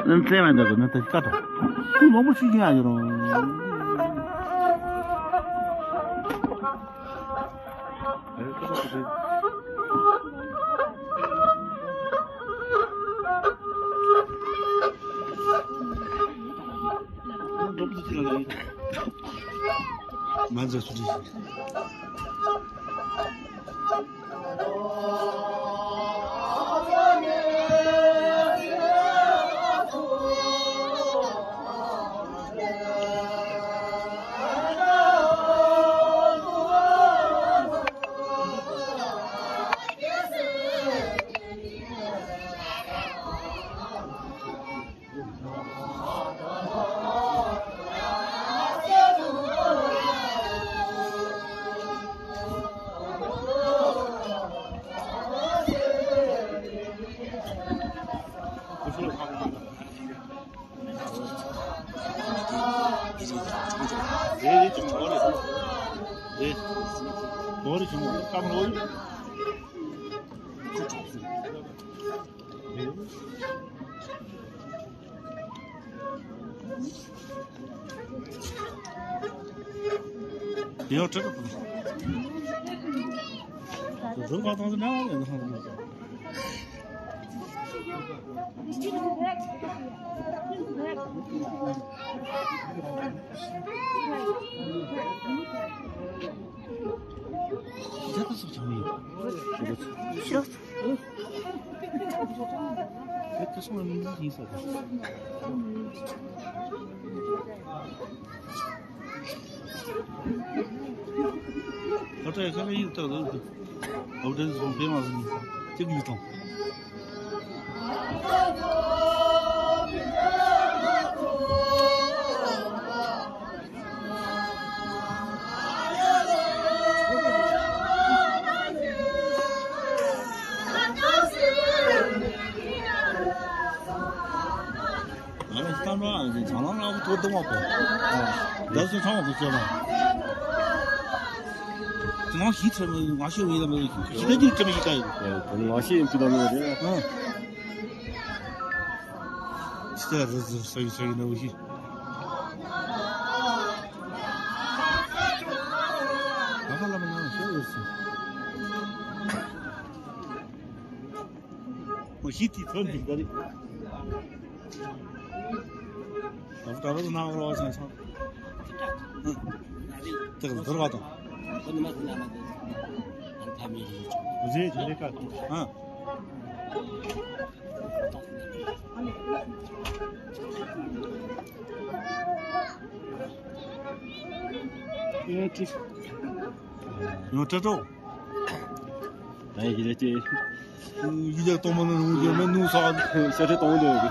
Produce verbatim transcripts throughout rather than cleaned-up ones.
ཨ་ཙེ་མ་འདུག་ན་ད་ཀ་ཏོ། ཁོ་མང་པོ་ཤི་གི་ཡ་ཡོད་རུང་། ང་ཚོ་སུ་ཞིག་ང་ལ་གཏམ་རང་ཨ་ཅེ་ཚང་ལང་ལ་ཐོ་དང་བ་པོ། ད་སུ་ཚང་བ་པོ་ཚོ་ལ། ང་ཤི་ཚར་མི་ང་ཤི་བའི་ལ་མི་ཤི་ད་ཀྱི་ཀྲི་མི་ཡི་ཀ་ཡི། ང་ཤི་ཡིན་ཀྱི་ད་མི་རེད། ཨ། ཅི་ད་རུ་ཟུ་སོ་ཡི་སོ་ཡི་ནོ་ཤི། ང་ཁ་ལ་མི་ང་ཤི་ཡོད་སི། ཁོ་ཤི་ཏི་ཐོན་ཏི་ག་རེ། ད་ད་རུ་ནང་རོ་ཆང་ཆང་། དེ་ག་ཟུར་བ་དང་། རྗེས་དེ་རེ་ཀ་ཨ། ཡོ་ཏྲ་ཏྲོ། ད་ཡི་གེ་ལས་ཀྱི། ཡི་གེ་གཏོང་མ་ནུ་ནུ་གི་མ་ནུ་ས། ཤ་ཁྲི་གཏོང་འདོད་གི།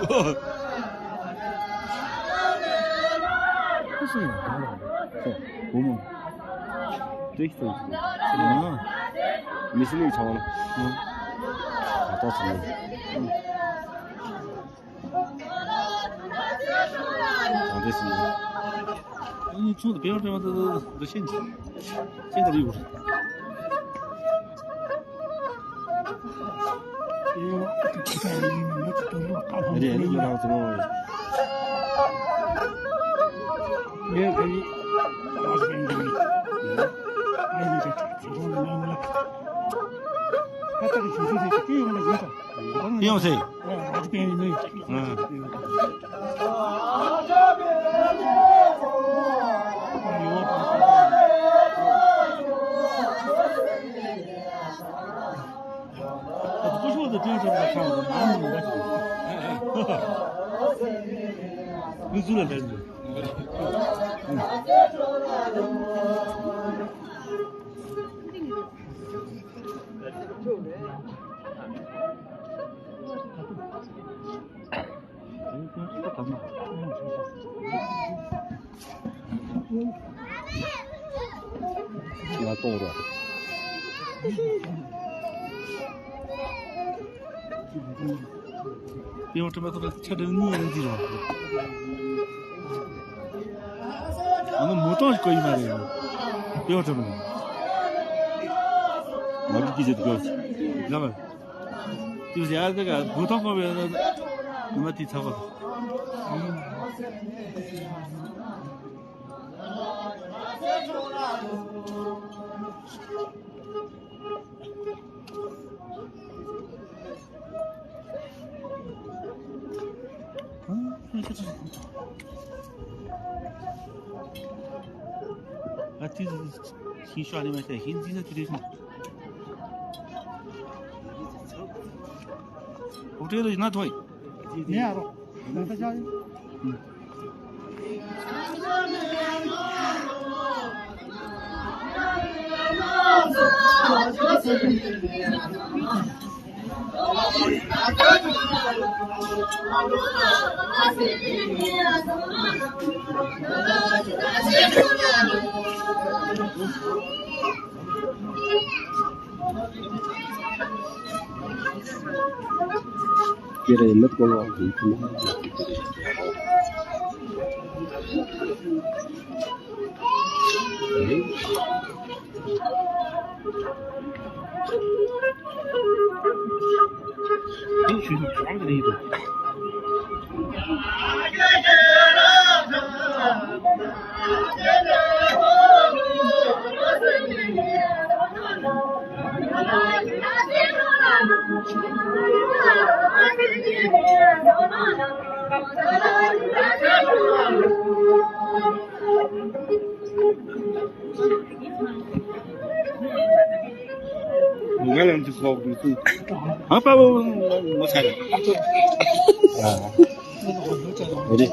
ཁོ་སུ་ཡང་གང་ལ། ཁོ་བུ་མོ། ཏིག་ཏིག་ཏིག་ཨ། མི་སི་ནུ་ཆང་ལ། ཨ། ད་ཏོག་ཙམ་ནི། གང་འདྲ་སོང་། ཨ་ནི་ཚོགས་དེ་བེའུ་སྤྲད་མ་ཐུབ་ཐུབ་ཤེས་ཤེས་འདྲ་ཡོད། རེད་ནི་ཡོད་རང་ཚོ་ངོ་། ངས་ཁ་ཉིན་ཏོག་ཙམ་ཡིན་གྱི་རེད། ཨ་ཡིན་གྱི་ཚོགས་ཚོགས་ནང་ལ་ཁ་ཏག་གི་བྱུང་ཚུལ་དེ་ཅི་ཡོང་ལ་ཡིན་ཙང་། ཡོང་སྲིད། ང་གཏོང་རོགས། ཡང་དྲི་མ་ཐག་ཆ་འདྲ་གཉིས་ཡང་འདི་རེད། ཨ་ནི་མོ་ཏང་ཞིག་གོ་ཡི་མ་རེད། ཡང་དྲི་མ་ནི། ང་གི་སྐད་ཆ་དེ་གོ། ཡང་། དེ་བཞག་དེ་ག་མོ་ཏང་གོ་བའི་ནི་མ་དེ་ཚ་བ། ཨ་ཙི་ཙི་ཙི། ཤིང་ཤོག་ནི་མ་ཤེས། ཤིང་ཙི་ཙི་ཙི་ཙི། ཨོ་ཏྲེ་ལ་ཡིན་ན་ཐོས། ནེ་ཨ་རོ། ད་ལྟ་ཅག་ཡིན། ང་ལ་འདི་ཚོགས་འདུག་ཚུལ། ཨ་པ་བོ་མོ་ཚ་རེད། ཨ། འོ་རེད།